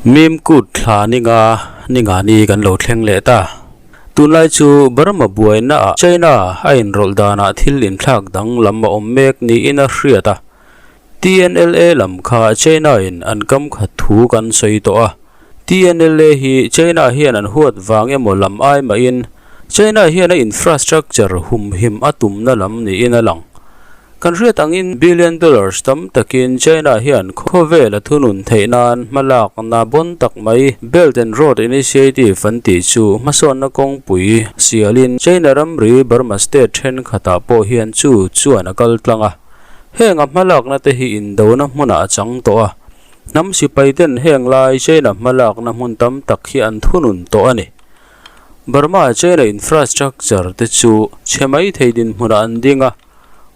Mim kut thla ninga ninga ni kan lo thleng leh ta. Tunlai chu Burma buaina ah China a inrawlh danah thil inthlak danglam a awm mek niin a hriat a. TNLA lam kha China in an kam khat thu kan sawi tawh a. TNLA hi China hian an huat vang emaw lam ai mahin China hian a infrastructure humhim a tumna lam niin a lang. Kan hriat angin billion dollars tam takin China hian khawvel a thunun theih nan hmalakna bawn tak mai Belt and Road Initiative an tih chu hmasawnna kawngpui sialin China ramri Burma state thenkhatah pawh hian chu chuan a kal tlang a. Heng a hmalakna te hi indona hmunah a chang tawh a. Hnam sipai ten heng lai China hmalakna hmun tam tak hi an thunun tawh a ni. Burma China infrastructure te chu chhe mai thei dinhmunah an ding a.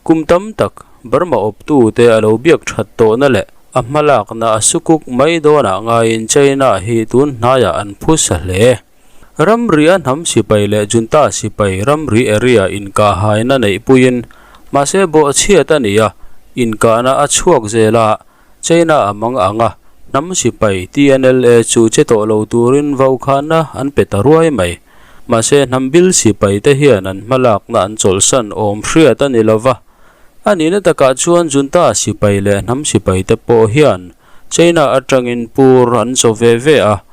Kum tam tak Burma awptute a lo biak that tawhna leh a hmalakna a sukuk mai dawnah ngaiin China hi tun hnaiah an phusa hle. Ramri a hnam sipai leh junta sipai ramri area inkahhaina neihpuiin mahse bawhchhiat a ni a, inkahna a chhuak zel a, China a mang ang a, hnam sipai TNLA chu che tawh lo turin vaukhana an pe ta ruai mai. Mahse hnam bil sipai te hian an hmalakna an chawlhsan awm hriat a ni lova, a nihna takah chuan junta sipai leh hnam sipai te pawh hian China atangin pur an chaw ve ve a,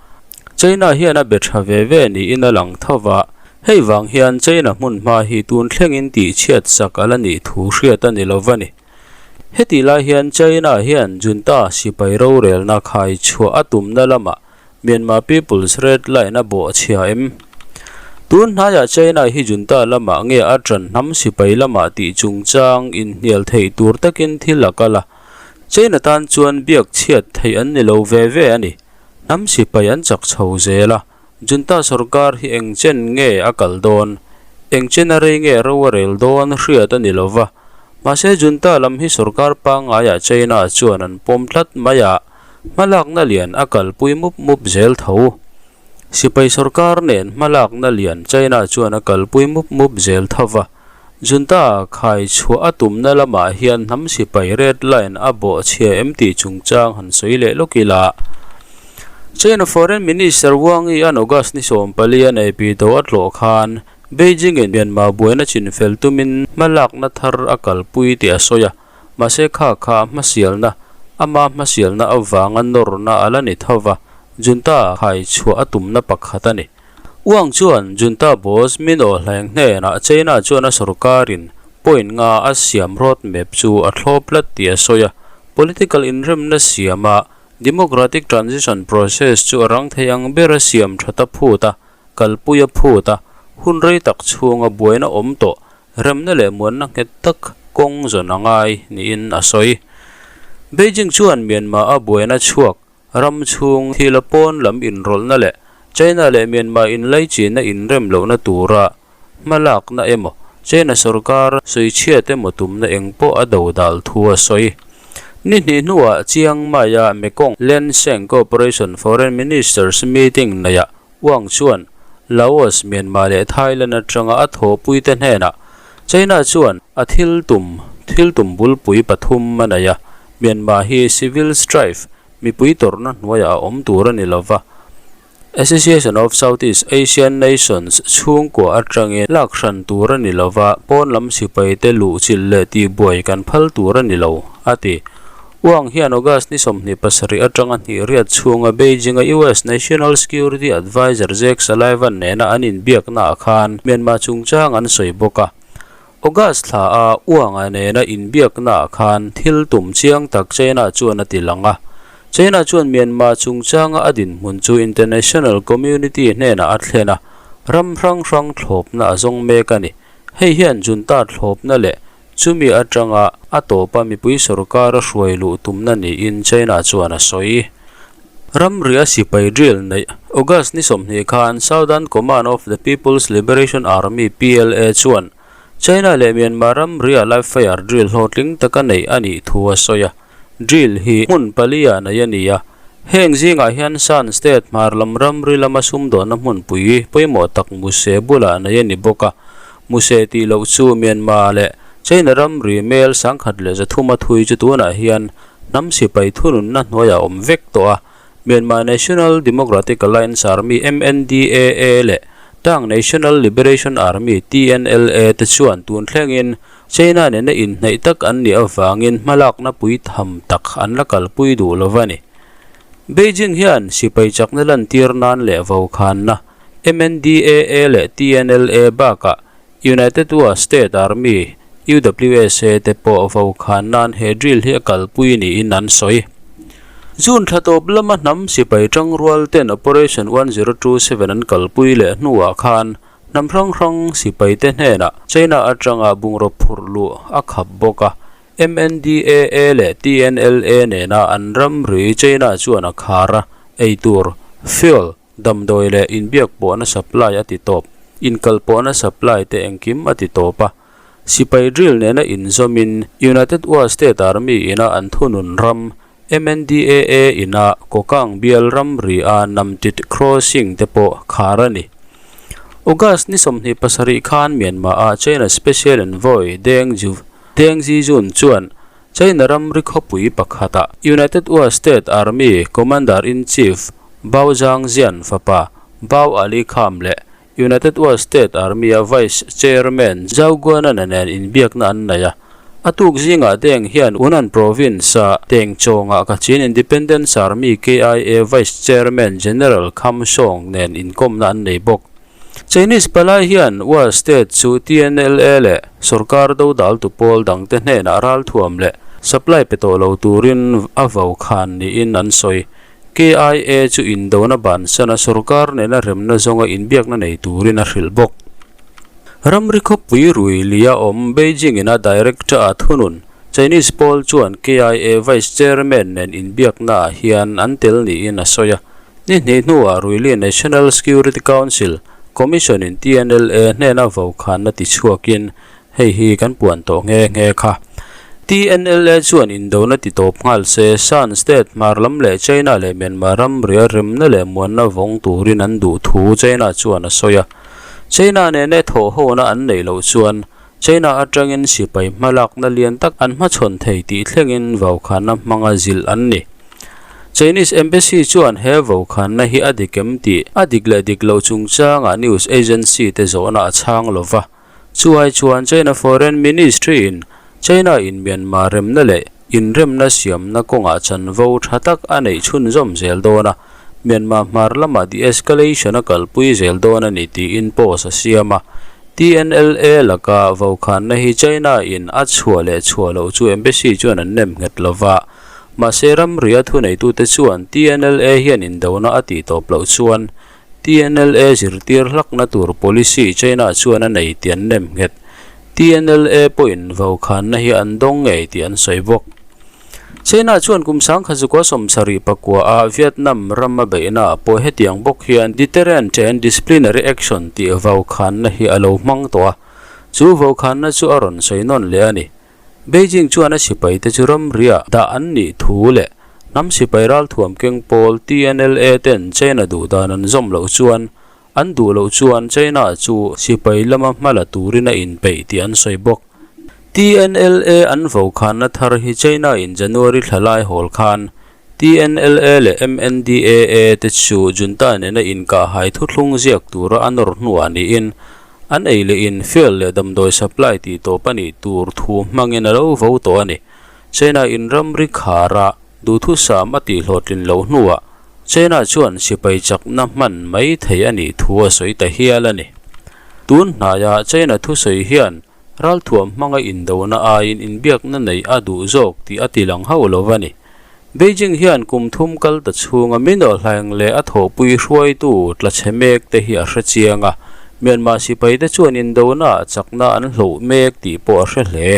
China hian a be tha ve ve niin a lang tho va, hei vang hian China hmun hma hi tun thlengin tihchhiat sak a la nih thu hriat a ni lo va ni. Hetih lai hian China hian junta sipai rorelna khai chhuah a tumna lamah Myanmar People's Red Line a bawhchhia em? Tun hnaiah China hi junta lamah nge a ṭan hnam sipai lamah tih chungchang inhnial theih tur takin thil a kal a. China tan chuan biak chhiat theih an ni lo ve ve a ni. Hnam sipai an chak chho zel a, junta sorkar hi eng chen nge a kal dawn? Eng chen a rei nge ro a rel dawn hriat a ni lo va. Mahse junta lam hi sorkar pangaiah China chuan an pawm tlat mai a. Hmalakna lian a kalpui mup mup zel tho. Sipai sorkar nen hmalakna lian China chuan a kalpui mup mup zel tho va. Junta khai chhuah a tumna lamah hian hnam sipai red line a bawhchhia em tih chungchang han sawi leh lawk ila. China Foreign Minister Wang Yi an August ni 14 a nei pi do a tlawh khan Beijing in Myanmar buaina chinfel tumin hmalakna thar a kalpui tih a sawi a. Mahse kha kha hmasialna, ama hmasialna avanga nawrna a la ni tho va, Junta khai chhuah a tumna pakhat a ni. Wang chuan Junta boss Min Aung Hlaing hnenah China chuan a sorkarin point nga a siam road map chu a thlawp tlat tih a sawi a, political inremna siama democratic transition process chu a rang thei ang bera siam that a phut a, kalpui a phut a, hun rei tak chhunga buaina awm tawh Remna leh muanna nghet tak kawng zawn a ngai niin a sawi. Beijing chuan Myanmar a buaina chhuak ram chhung thil a pawn lam inrawlhna leh China leh Myanmar inlaichinna inrem lohna tura hmalakna emaw China sorkar sawichhiat emaw tumna eng pawh a do dal thu a sawi. Ni hnih hnuah Chiang Mai-a Mekong Lancang Cooperation Foreign Ministers Meeting neihah Wang chuan Laos, Myanmar leh Thailand atanga a thawhpuite hnenah China chuan a thil tum thil tum bulpui pathum a nei a, Myanmar hi civil strife, mipui tawrhna hnuaiah a awm tur a ni lo va, Association of Southeast Asian Nations chhungkua atangin lak hran tur a ni lo va, pawn lam sipaite luhchilh leh tihbuai kan phal tur a ni lo, a ti. Wang hian August ni 27 atanga hnih riat chhunga Beijing-a US National Security Adviser Jake Sullivan nena an inbiaknaah khan Myanmar chungchang an sawi bawk a. August thla a Wang-a nena inbiaknaah khan thil tum chiang tak China chuan a ti lang a. China chuan Myanmar chungchanga a dinhmun chu international community hnenah a thlen a, ram hrang hrang thlawpna a zawng mek a ni. Hei hian junta thlawpna leh Chumi atanga a tawpa mipui sorkar a hruai luh tumna niin China chuan a sawi. Ramria sipai drill neih August ni 20 khan Southern Command of the People's Liberation Army, PLA, chuan China leh Myanmar ramria live fire drill hlawhtling taka neih a nih thu a sawi a. Drill hi hmun pali-ah neih a ni a, heng zingah hian Shan State hmar lam ramri lama sumdawnna hmunpui pawimawh tak Muse bulah neih a ni bawk a. Muse tih loh chu Myanmar leh China ramri mel 1300 a thui chu tunah hian hnam sipai thununna hnuaiah a awm vek tawh a. Myanmar National Democratic Alliance Army, MNDAA, leh Tang National Liberation Army, TNLA, te chuan tun thlengin China nena inhnaih tak an nih avangin hmalakna pui tham tak an la kalpui duh lo a ni. Beijing hian sipai chakna lantir nan leh vokhanna MNDAA leh TNLA bakah United Wa State Army, UWSA, te pawh vokhan nan he drill hi a kalpui niin an sawi. June thla tawp lama hnam sipai tangrual ten Operation 1027 an kalpui leh hnuah khan hnam hrang hrang sipai te hnenah China atanga bungraw phurh luh a khap bawk a. MNDAA leh TNLA nena an ramri China chuan a khar a, eitur, fuel, damdawi leh inbiak pawhna supply a ti tawp, inkal pawhna supply te engkim a ti tawp a. Sipai drill nena inzawmin United Wa State Army ina an thunun ram MNDAA ina Kokang bial ramri a Namtit Crossing te pawh khar a ni. August ni 27 khan Myanmar ah China Special Envoy Deng Deng Zijun chuan China ramri khawpui pakhatah United Wa State Army Commander-in-Chief Bao Zhangjian fapa Bao Ali Kham leh United Wa State Army-a Vice Chairman Zhao Guanan-a nen inbiakna an nei a. A tuk zingah Deng hian Hunan Province-a Tengchawngah Kachin Independence Army, KIA, Vice Chairman General Kham Song nen inkawmna an nei bawk. Chinese palai hian Wa State chu TNLA leh sorkar dodaltu pawl dangte hnenah ralthuam leh supply pe tawh lo turin a vo khan niin an sawi. KIA chu indona bansana sorkar nena remna zawnga inbiakna nei turin a hrilh bawk. Ramri khawpui rui lia awm Beijing ina director a thunun Chinese pawl chuan KIA Vice Chairman nen inbiaknaah hian an tel niin a sawi a. Ni hnih hnuah Ruili National Security Council Commission in TNLA hnena vokhanna tichhuakin hei hi kan puan tawh nghe nghe kha. TNLA chuan indona ti tawp nghal se Shan State hmar lam leh China leh Myanmar ramria remna leh muanna vawng turin an duh thu China chuan a sawi a. China nena thawhhawna an neih loh chuan China atangin sipai hmalakna lian tak an hmachhawn thei tih thlengin vokhanna hmanga zilh an ni. Chinese Embassy chuan he vokhanna hi a dik em tih a dik leh dik loh chungchangah news agency te zawhna a chhang lo va. Chuai chuan China Foreign Ministry in China in Myanmar remna leh inremna siamna kawngah chanvo tha tak a neih chhunzawm zel dawn a, Myanmar hmar lamah de-escalation a kalpui zel dawn a ni tiin post a siam a. TNLA laka vokhanna hi China in a chhuah leh chhuah loh chu embassy chuan an nem nghet lo va. Mahse ramria thuneitute chuan TNLA hian indona a tih tawp loh chuan TNLA zirtir hlakna tur policy China chuan a nei tih an nem nghet. TNLA pawhin vokhanna hi an dawng ngei tih an sawi bawk. China chuan kum sangkha 79 a Vietnam ram a beihna ah pawh hetiang bawk hian deterrent and disciplinary action tih vokhanna hi a lo hmang tawh a. Chu vokhanna chu a rawn sawi nawn leh a ni. Beijing chuan a sipaite chu ramriah dah an nih thu leh hnam sipai ralthuam keng pawl TNLA ten China duh dan an zawm loh chuan an duh loh chuan China chu sipai lama hma la turin a inpeih tih an sawi bawk. TNLA an vokhanna thar hi China in January thla lai hawl khan TNLA leh MNDAA te chu junta nena inkahhai thuthlung ziak tura a nawr hnuah niin An ei leh in fuel leh damdawi supply tih tawp a nih tur thu hmangin a lo vo tawh a ni. China in ramri khara duhthusam a tih hlawhtlin loh hnuah China chuan sipai chakna hman mai thei a nih thu a sawi ta hial a ni. Tun hnaiah China thusawi hian ralthuam hmanga indona aiin inbiakna neih a duh zawk tih a tilang hauh lo a ni. Beijing hian kum thum kal ta chhunga min awhlaeng leh a thawhpui hruaitu tla chhe mek te hi a hre chiang a, Myanmar sipai te chuan indona ah chakna an hloh mek tih pawh a hre hle.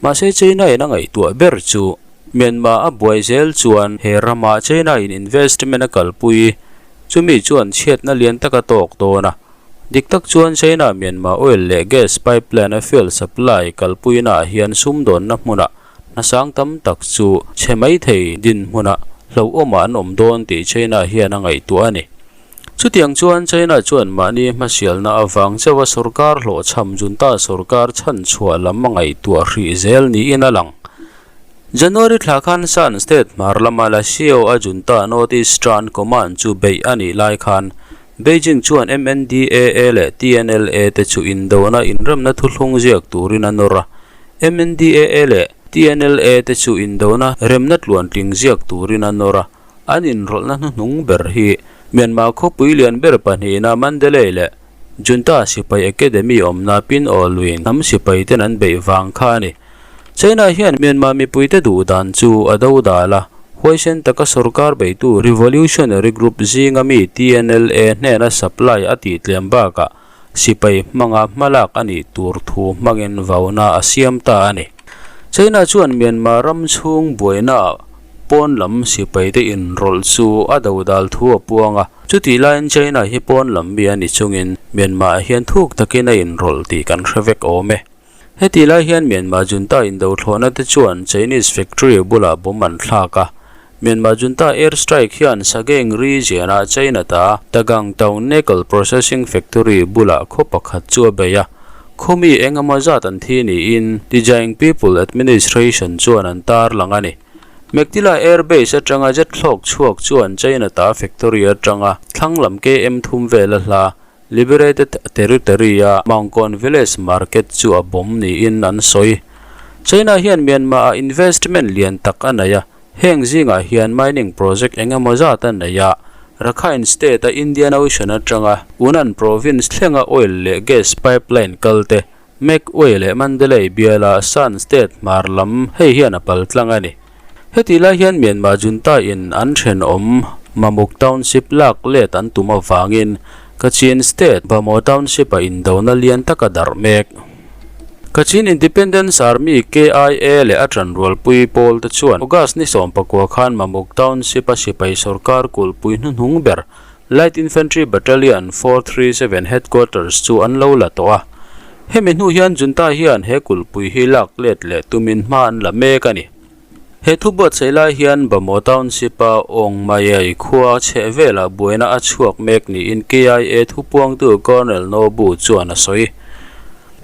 Mahse China in a ngaihtuah ber chu Myanmar a buai zel chuan he ramah China in investment a kalpui chumi chuan chhiatna lian tak a tawk dawn a. Dik tak chuan China Myanmar oil leh gas pipeline a fuel supply kalpuina ah hian sumdawnna hmunah Hnasang tam tak chu chhe mai thei dinhmunah hlauhawmah an awm dawn tih China hian a ngaihtuah a ni. Chutiang chuan China chuan mahni hmasialna avang chauha sorkar hlawhchham junta sorkar chhanchhuah lam a ngaihtuah hrih zel niin a lang. January thla khan Shan State hmar lama Lashio a junta North Eastern Command chu beih a nih lai khan Beijing chuan MNDAA leh TNLA te chu indona inremna thuthlung ziak turin a nawr a. MNDAA leh TNLA te chu indona remna tluantling ziak turin a nawr a. An inrawlhna hnuhnung ber hi Myanmar khawpui lian ber pahnihna Mandalay leh Junta sipai Academy awmna Pin Aw Lwin hnam sipai ten an beih vang kha a ni. China hian Myanmar mipuite duh dan chu a do dal a, huaisen taka sorkar beitu revolutionary group zinga mi TNLA hnena supply a tih tlem bakah sipai hmanga hmalak a nih tur thu hmangin vauna a siam ta a ni. China chuan Myanmar ram chhung buainaah pawn lam sipaite inrawlh chu a do dal thu a puang a, chutih laiin China hi pawn lam mi a ni chungin Myanmar ah hian thuk takin a inrawlh tih kan hre vek awm e. Hetih lai hian Myanmar junta indothlawhna te chuan Chinese factory bulah bomb an thlak a. Myanmar junta air strike hian Sagaing region ah China ta Tagang Town Nickel Processing Factory bulah khaw pakhat chu a bei a. Khaw mi eng emaw zat an thi niin Tijaing People Administration chuan an tarlang a ni. Meiktila Air Base atanga jet thlawk chhuak chuan China ta factory atanga thlang lam KM thum vel a hla Liberated Territory-a Mangkawn Village Market chu a bawm niin an sawi. China hian Myanmar-ah investment lian tak a nei a, heng zingah hian mining project eng emaw zat a nei a. Rakhine State-a Indian Ocean atanga Yunnan Province thlenga oil leh gas pipeline kal te, Magway leh Mandalay biala Shan State hmar lam hei hian a pal tlang a ni. Hetih lai hian Myanmar junta in an thenawm Mamuk Township lak let an tum avangin Kachin State Bhamo Township a indona lian tak a darh mek. Kachin Independence Army, KIA, leh a tanrualpui pawl te chuan August ni 19 khan Mamuk Township a sipai sorkar kulhpui hnuhnung ber Light Infantry Battalion 437 Headquarters chu an lo la tawh a. Hemi hnu hian junta hian he kulhpui hi lak let leh tumin hma an la mek a ni. He thu buatsaih lai hian Bhamo Township-a Awngmaiai khua chheh velah buaina a chhuak mek niin KIA thupuangtu Colonel Nobu chuan a sawi.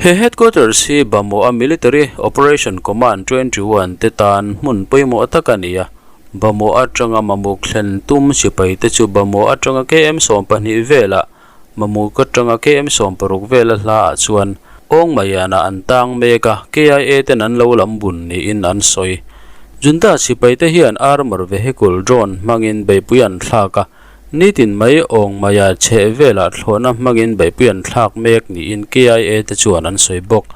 He headquarters hi Bhamo-a Military Operation Command 21 te tan hmun pawimawh tak a ni a. Bhamo atanga mamuk thlen tum sipai te chu Bhamo atanga KM 12 velah Mamuk atanga KM 16 vela hla ah chuan awng maianah an tang mek a, KIA ten an lo lam bun niin an sawi. Junta sipai te hian armour vehicle drone hmangin beihpui an thlak a, nitin mai awng maia chheh velah thlawhna hmangin beihpui an thlak mek niin KIA te chuan an sawi bawk.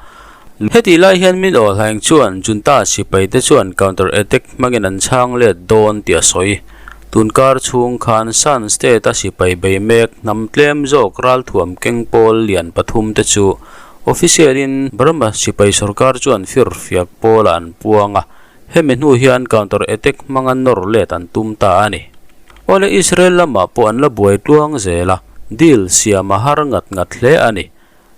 Hetih lai hian Min Aw Hlaing chuan Junta sipai te chuan counter attack hmangin an chhang let dawn tih a sawi. Tun kar chhung khan Shan State a sipai bei mek hnam tlem zawk ralthuam keng pawl lian pathum te chu official in Burma sipai sorkar chuan firfiak pawlah an puang a, hemi hnu hian counter attack hmanga nawr let an tum ta a ni. Awle Israel lamah pawh an la buai tluang zel a, deal siam a har ngat ngat hle a ni.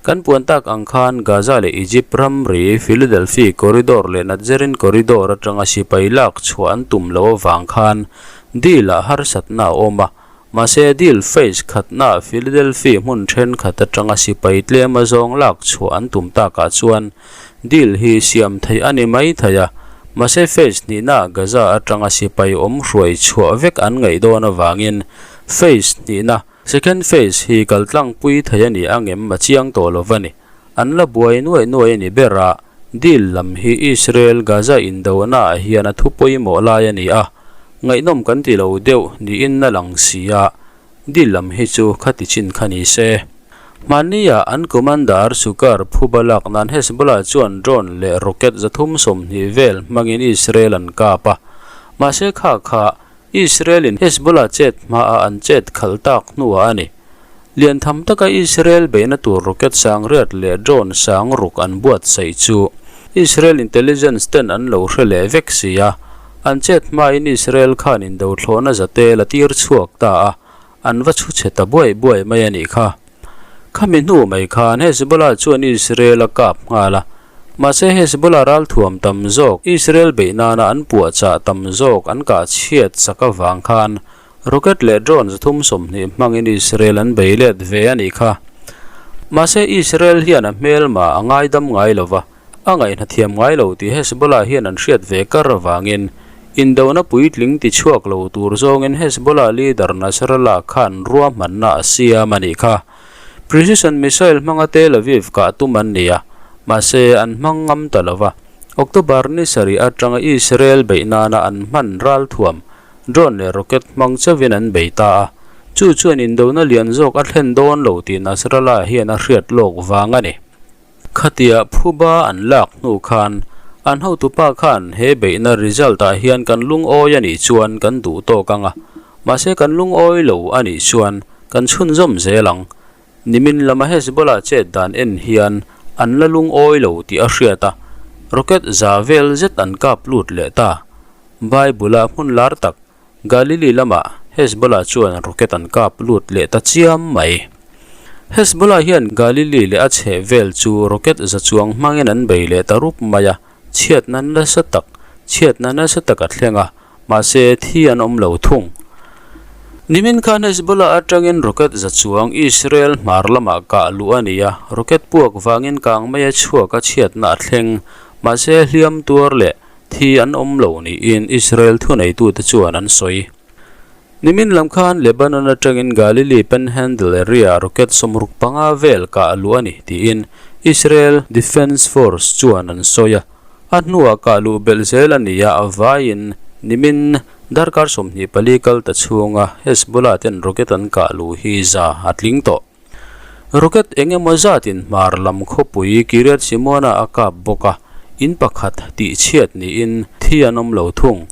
Kan puan tak ang khan Gaza leh Egypt ramri Philadelphi Corridor leh Natzerin Corridor atanga sipai lak chhuah an tum loh avang khan deal ah harsatna a awm a. Mahse deal phase khatnaah Philadelphi hmun thenkhat atanga sipai tlem a zawng lak chhuah an tum takah chuan deal hi siam theih a ni mai thei a. Mahse phase hnihnaah Gaza atanga sipai awm hruai chhuah vek an ngaih dawn avangin phase hnihna Second phase hi kal tlangpui thei a ni ang em a chiang tawh lo va ni. An la buai nuaih nuaih a ni ber a, deal lam hi Israel Gaza indona ah hian a thu pawimawh lai a ni a, ngaihnawm kan ti lo deuh niin a lang si a, deal lam hi chu khati chin kha ni se. Hmanni ah an commander Sukar phuba lak nan Hezbollah chuan drone leh rocket 320 vel hmangin Israel an kap a, mahse kha kha Israel-in Hezbollah chet hmaah an chet khalh tak hnuah a ni. Lian tham taka Israel beihna tur rocket sang riat leh drone sang ruk an buatsaih chu Israel intelligence ten an lo hre leh vek si a, an chet hmain Israel khan indothlawhna zate la tir chhuak ta a, an va chhu chhe ta buai buai mai a nih kha. Khami hnu mai khan Hezbollah chuan Israel a kap nghal a, mahse Hezbollah ralthuam tam zawk Israel beih nana an puahchah tam zawk an kah chhiat sak avang khan rocket leh drone 320 hmangin Israel an bei let ve a nih kha. Mahse Israel hian a hmelma a ngaidam ngai lo va. A ngaihhnathiam ngai lo tih Hezbollah hian an hriat ve kar avangin indona puitling ti chhuak lo tur zawngin Hezbollah leader Nasrallah khan ruahmanna a siam a nih kha. Precision missile hmanga Tel Aviv kah tum an ni a, mahse an hmang ngam ta lo va. October ni sarih atanga Israel beih nana an hman ralthuam, drone leh rocket hmang chauhin an bei ta a, chu chuan indona lian zawk a thlen dawn lo tih Nasrallah hian a hriat lawk vang a ni. Khatia phuba an lak hnu khan an hotupa khan he beihna result ah hian kan lungawi a nih chuan kan duh tawk ang a, mahse kan lungawi lo a nih chuan kan chhunzawm zel ang. Nimin lama Hezbollah chet dan en hian an la lungawi lo tih a hriat a, rocket za vel zet an kap lut leh ta. Bible-a hmun lar tak Galili lamah Hezbollah chuan rocket an kap lut leh ta chiam mai. Hezbollah hian Galili leh a chheh vel chu rocket za chuang hmangin an bei leh ta rup mai a, chhiatna nasa tak chhiatna nasa tak a thleng a, mahse thi an awm lo thung. Nimin khan Hezbollah atangin rocket za chuang Israel hmar lamah kah luh a ni a, rocket puak vangin kang mai a chhuak a chhiatna a thleng, mahse hliam tuar leh Thi an awm lo niin Israel thuneitute chuan an sawi. Nimin lam khan Lebanon atangin Galilee Panhandle area rocket 65 vel kah luh a ni tiin Israel Defence Force chuan an sawi a. A hnuah kah luh belh zel a ni a, a vaiin nimin darkar 24 kal ta chhunga Hezbollah ten rocket an kah luh hi za a tling tawh. Rocket eng emaw zatin hmar lam khawpui Kiryat Shimona a kap bawk a, in pakhat tih chhiat niin thi an awm lo thung.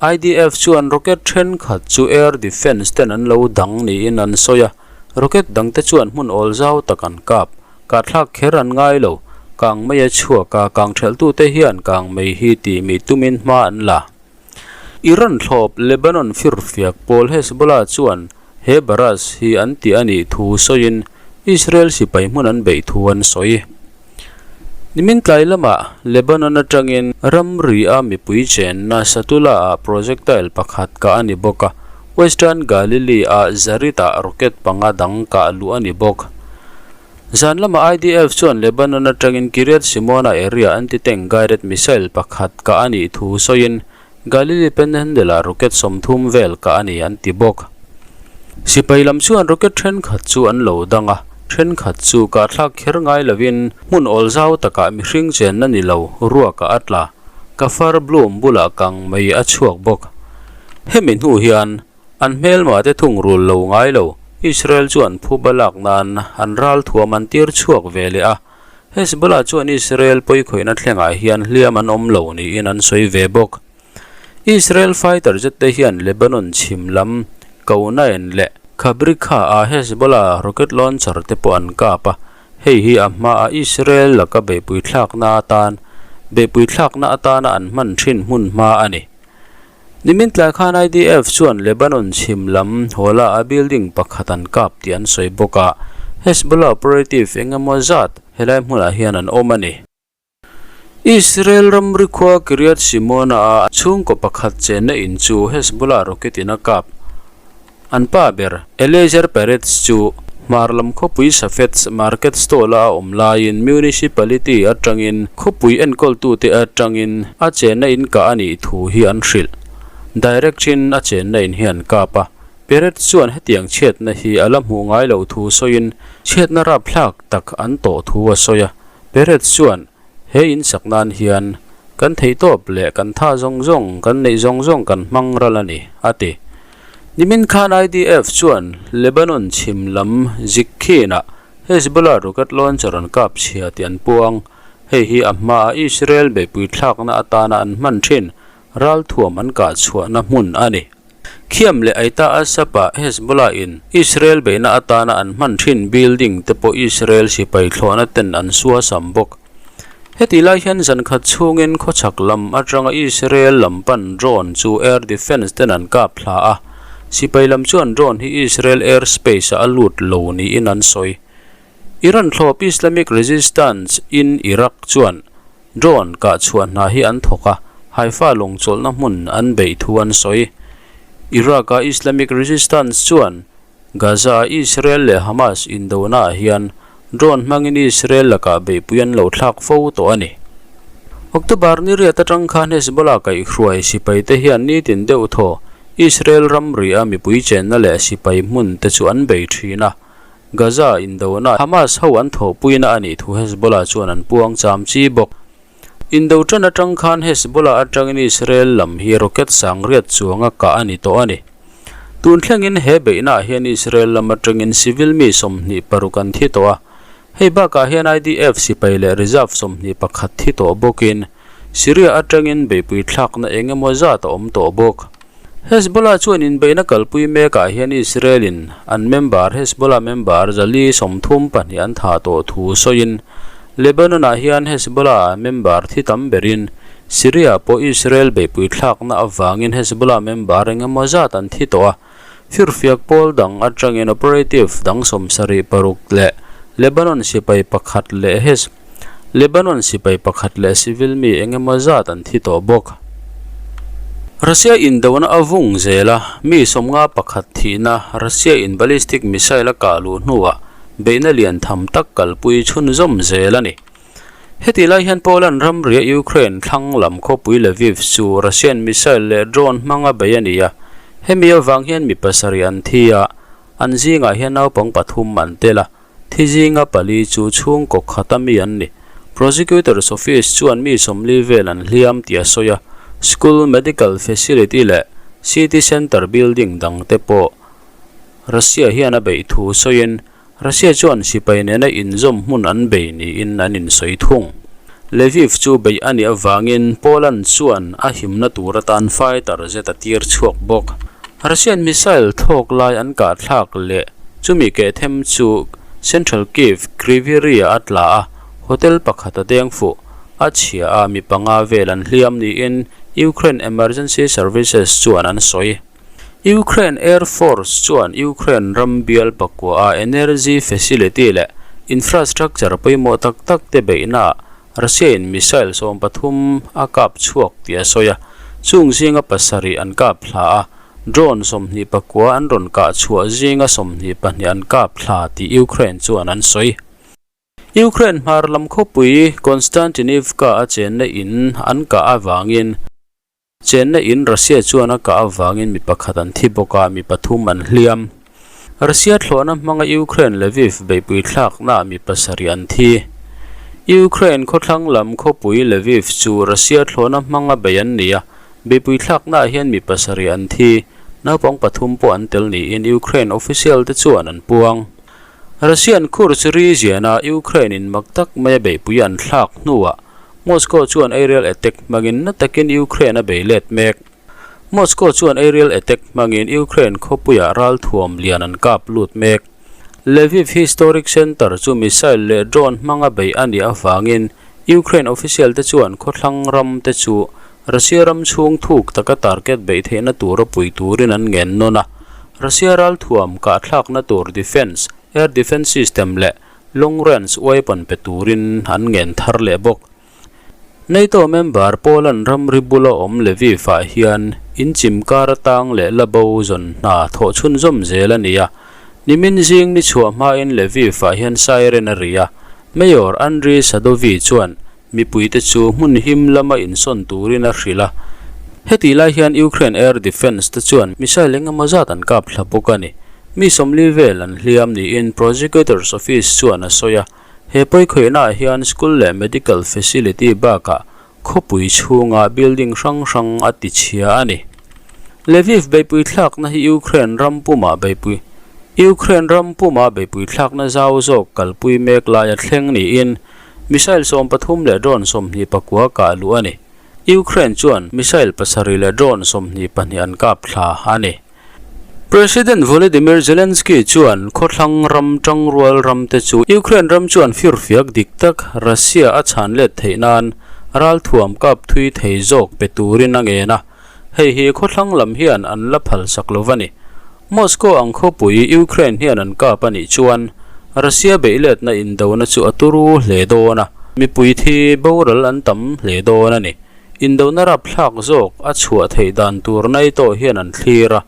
IDF chuan rocket thenkhat chu air defence ten an lo dang niin an sawi a, rocket dangte chuan hmun awl zau tak an kap. Kahthlak kher an ngai lo, kang mai a chhuak a, kang thelhtute hian kang mai hi tih mih tumin hma an la. Iran thlawp Lebanon firfiak pawl Hezbollah chuan he barrage hi an ti a nih thu sawiin Israel sipai hmun an beih thu an sawi. Nimin tlai lamah Lebanon atangin ramri a mipui chenna Satula-ah projectile pakhat kah a ni bawk a, Western Galilee-ah Zarit-ah rocket panga dang kah luh a ni bawk. Zan lamah IDF chuan Lebanon atangin Kiryat Shimona area anti-tank guided missile pakhat kah a nih thu sawiin Galilee Panhandle-ah rocket 30 vel kah a ni an ti bawk. Sipai lam chuan rocket thenkhat chu an lo dang a, thenkhat chu kahthlak kher ngai lovin hmun awl zau takah mihring chenna ni lo ruakah a tla. Kafar Bloom bulah kang mai a chhuak bawk. Hemi hnu hian An hmelmate thungrul lo ngai lo, Israel chuan phuba lak nan an ral thuam an tir chhuak ve leh a. Hezbollah chuan Israel pawikhawihna thlengah hian hliam an awm lo niin an sawi ve bawk. Israel fighter jet te hian Lebanon chhim lam Kounaen leh Khabrikha-a Hezbollah rocket launcher te pawh an kap a, hei hi a hmaa Israel laka beihpui thlakna atan beihpui thlakna atana an hman thin hmun hma a ni. Nimin tlai khan IDF chuan Lebanon chhim lam Hola-a building pakhat an kap tih an sawi bawk a, Hezbollah operative eng emaw zat helai hmunah hian an awm a ni. Israel ramri khua Kiryat Shimona-a chhungkaw pakhat chenna in chu Hezbollah rocket in a kap. An pa ber, Eliezer Peretz chu hmar lam khawpui Safets market stall-a a awm laiin municipality atangin khawpui enkawltute atangin a chenna in kah a nih thu hi an hrilh. Direct-in a chenna in hi an kap a, Peretz chuan hetiang chhiatna hi a la hmuh ngai loh thu sawiin chhiatna rapthlak tak an tawh thu a sawi a. Peretz chuan He in sak nan hian kan theihtawp leh kan tha zawng zawng, kan neih zawng zawng kan hmang ral a ni, a ti. Nimin khan IDF chuan Lebanon chhim lam Zikhin-ah Hezbollah rocket launcher an kap chhia tih an puang. Hei hi a hmaa Israel beihpui thlakna atana an hman thin ralthuam an kah chhuahna hmun a ni. Khiam leh Aita al-Sab-ah Hezbollah in Israel beihna atana an hman thin building te pawh Israel sipai thlawhna ten an suasam bawk. Heti lai hian zan khat chhungin khawchhak lam atanga Israel lam pan drone chu air defence ten an kap thla a, sipai lam chuan drone hi Israel airspace ah a lut lo niin an sawi. Iran thlawp Islamic Resistance in Iraq chuan Drone kah chhuah hna hi an thawk a, Haifa lawng chawlhna hmun an beih thu an sawi. Iraq-a Islamic Resistance chuan Gaza-a Israel leh Hamas indonaah hian drone hmangin Israel lakah beihpui an lo thlak fo tawh a ni. October ni riat atang khan Hezbollah kaihhruai sipaite hian nitin deuh thaw Israel ramri a mipui chenna leh sipai hmun te chu an bei thin a. Gaza indona Hamas ho an thawhpuina a nih thu Hezbollah chuan an puang cham chi bawk. Indo tan atang khan Hezbollah atangin Israel lam hi rocket sang riat chuanga kah a ni tawh a ni. Tun thlengin he beihnaah hian Israel lam atangin civil mi 26 an thi tawh a. Hei bakah hian IDF sipai leh reserve 21 thi tawh bawkin Syria atangin beihpui thlakna eng emaw zat a awm tawh bawk. Hezbollah chuan inbeihna kalpui mekah hian Israel-in an member Hezbollah member 432 an thah tawh thu sawiin Lebanon-ah hian Hezbollah member thi tam berin Syria pawh Israel beihpui thlakna avangin Hezbollah member eng emaw zat an thi tawh a. Firfiak pawl dang atangin operative dang 76 leh Lebanon sipai pakhat leh Hez Lebanon sipai pakhat leh civil mi eng emaw zat an thi tawh bawk. Russia indona a vung zel a, mi 51 thihna Russia in ballistic missile a kah luh hnuah beihna lian tham tak kalpui chhunzawm zel a ni. Heti lai hian Poland ramria Ukraine thlang lam khawpui Lviv chu Russian missile leh drone hmanga bei a ni a, hemi avang hian mi pasarih an thi a, an zingah hian naupang pathum an tel a, thi zinga pali chu chhungkaw khata mi an ni. Prosecutor's Office chuan mi 40 vel an hliam tih a sawi a, school, medical facility leh city centre building dangte pawh Russia hian a beih thu sawiin Russia chuan sipai nena inzawm hmun an bei niin an insawi thung. Lviv chu beih a nih avangin Poland chuan a himna tur atan fighter jet a tir chhuak bawk. Russian missile thlawk lai an kah thlak leh chumi keh them chu central Kyiv Kryvyi Rih a tla a, hotel pakhat a deng fuh. A chhia a mi panga vel an hliam niin Ukraine emergency services chuan an sawi. Ukraine Air Force chuan Ukraine ram bial pakua a energy facility leh infrastructure pawimawh tak tak te beihnaah Russia in missile 13 a kap chhuak tih a sawi a, chung zinga pasarih an kap thla a, drone 29 an rawn kah chhuah zinga 22 an kap thla tih Ukraine chuan an sawi. Ukraine hmar lam khawpui Konstantinivka a chenna in an kah avangin Chenna in Russia chuan a kah avangin mi pakhat an thi bawk a, mi pathum an hliam. Russia thlawhna hmanga Ukraine Lviv beihpui thlaknaah mi pasarih an thi. Ukraine khawthlang lam khawpui Lviv chu Russia thlawhna hmanga bei an ni a, beihpui thlaknaah hian mi pasarih an thi, naupang pathum pawh an tel niin Ukraine official te chuan an puang. Russian Kursk region-a Ukraine-in mak tak maia beihpui an thlak hnuah Moscow chuan aerial attack hmangin na takin Ukraine a bei let mek. Moscow chuan aerial attack hmangin Ukraine khawpuiah ralthuam lian an kap lut mek. Lviv Historic Center chu missile leh drone hmanga bei a nih avangin Ukraine official te chuan khawthlang ram te chu Russia ram chhung thuk taka target beih theihna tura pui turin an ngen nawn a. Russia ralthuam kahthlakna tur defence, air defence system leh Long range weapon pe turin an ngen thar leh bawk. NATO member Poland ramri bula awm Lviv-ah hian inchim kar atang leh la bo zawn hna thawh chhunzawm zel a ni a. Nimin zing ni chhuah hmain Lviv-ah hian siren a ri a, Mayor Andriy Sadovyi chuan mipuite chu hmun him lama insawn turin a hrilh a. Hetih lai hian Ukraine air defence te chuan missile eng emaw zat an kap thla bawk a ni. Mi 40 vel an hliam niin Prosecutor's Office chuan a sawi a. He pawikhawihnaah hian school leh medical facility bakah khawpui chhunga building hrang hrang a tichhia a ni. Lviv beihpui thlakna hi Ukraine ram pumah beihpui Ukraine ram puma beihpui thlakna zau zawk kalpui mek laia thleng niin Missile 13 leh drone 29 kah luh a ni. Ukraine chuan missile pasarih leh drone 22 an kap thla a ni. President Volodymyr Zelensky chuan khawthlang ram tangrual ram te chu Ukraine ram chuan firfiak dik tak Russia a chhan let theih nan ralthuam kap thui thei zawk pe turin a ngen a. Hei hi khawthlang lam hian an la phal sak lo va ni. Moscow ang khawpui Ukraine hian an kap a nih chuan Russia beihletna indona chu a turu hle dawn a, mipui thi boral an tam hle dawn a ni. Indona rapthlak zawk a chhuah theih dan tur NATO hian an thlir a,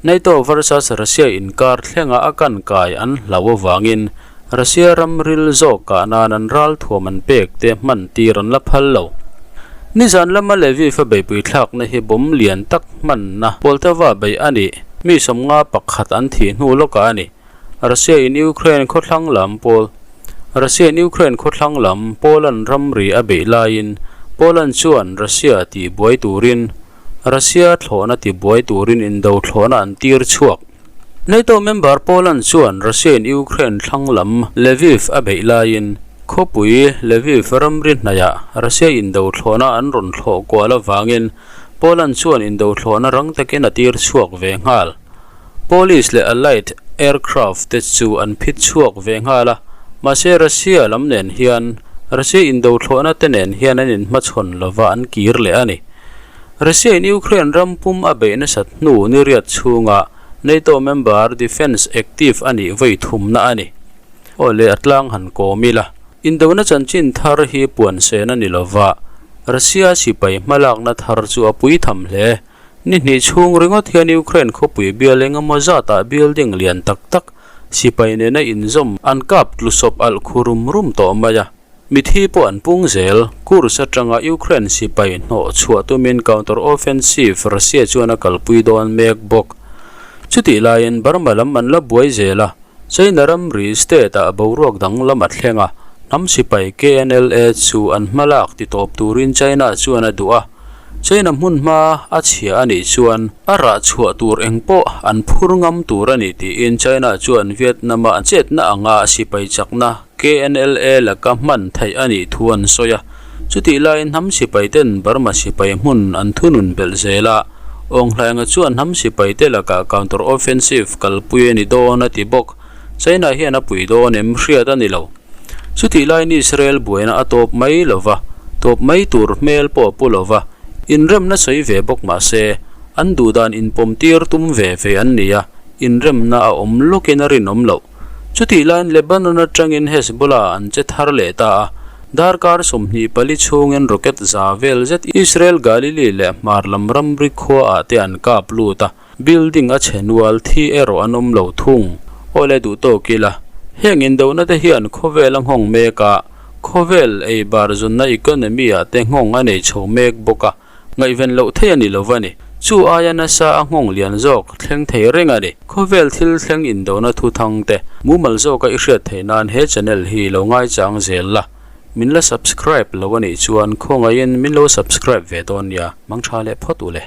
NATO versus Russia inkar thlenga a kan kai an hlau avangin Russia ram ril zawk kah nan an ralthuam an pek te hman tir an la phal lo. Nizan lama Lviv a beihpui thlakna hi bomb lian tak hmanna Poltava beih a nih. Mi 51 an thih hnu lawkah a ni. Russia in Ukraine khawthlang lam pawl Russia in Ukraine khawthlang lam Poland ramri a beih laiin Poland chuan Russia tihbuai turin Russia thlawhna tibuai turin indo thlawhna an tir chhuak. NATO member Poland chuan Russia in Ukraine thlang lam Lviv a beih laiin khawpui Lviv ramri hnaihah Russia indo thlawhna an rawn thlawh kual avangin Poland chuan indo thlawhna rang takin a tir chhuak ve nghal. Polish leh Allied aircraft te chu an phit chhuak ve nghal a, mahse Russia lam nen hian Russia indo thlawhna te nen hian an inhmachhawn lova an kir leh a ni. Russia in Ukraine ram pum a beih nasat hnu ni riat chhunga NATO member defence active a nih vawi thumna a ni. Aw le a tlang han kawm ila. Indona chanchin thar hi puan sen a ni lova, Russia sipai hmalakna thar chu a pui tham hle. Ni hnih chhung ringawt hian Ukraine khawpui bial engemaw zatah building lian tak tak sipai nena inzawm an kap tlusawp alh khu rum rum tawh mai a. Mithi pawh an pung zel. Kursk atanga Ukraine sipai hnawh chhuah tumin counter offensive Russia chuan a kalpui dawn mek bawk. Chutih laiin Burma lam an la buai zel a, China ramri state ah boruak dang lam a thleng a, hnam sipai KNLA chu an hmalak ti tawp turin China chuan a duh a. China hmun hma a chhia a nih chuan a rah chhuah tur eng pawh an phur ngam tur a ni tiin China chuan Vietnam-a an chetna anga sipai chakna KNLA laka hman theih a nih thu an sawi a, chutih laiin hnam sipai ten Burma sipai hmun an thunun belh zel a, Awnghlaenga chuan hnam sipai te lakah counter offensive kalpui a ni dawn a ti bawk. China hian a pui dawn em hriat a ni lo. Chutih laiin Israel buaina a tawp mai lo va, tawp mai tur hmel pawh a pu lo va, inremna sawi ve bawk mah se, an duhdan inpawm tir tum ve ve an ni a, inremna a awm lawkin a rinawm loh. Chutih laiin Lebanon atangin Hezbollah an che thar leh ta a, darkar 24 chhungin rocket za vel zet Israel Galilee leh hmar lam ramri khuaah te an kap lut a, building a chhe nual thi erawh an awm lo thung. Aw le duh tawk ila, heng indona te hian khawvel a nghawng mek a, khawvel ei bar zunna economy ah te nghawng a nei chho mek bawk a, Ngaihven loh theih a ni lo va ni. Chu aia nasa a nghawng lian zawk thleng thei reng a ni. Khawvel thil thleng indona thu thang te, mumal zawka i hriat theih nan he channel hi lo ngaichang zel la. Min la subscribe lo a nih chuan khawngaihin min lo subscribe ve dawn nia. Mangtha leh phawt u le.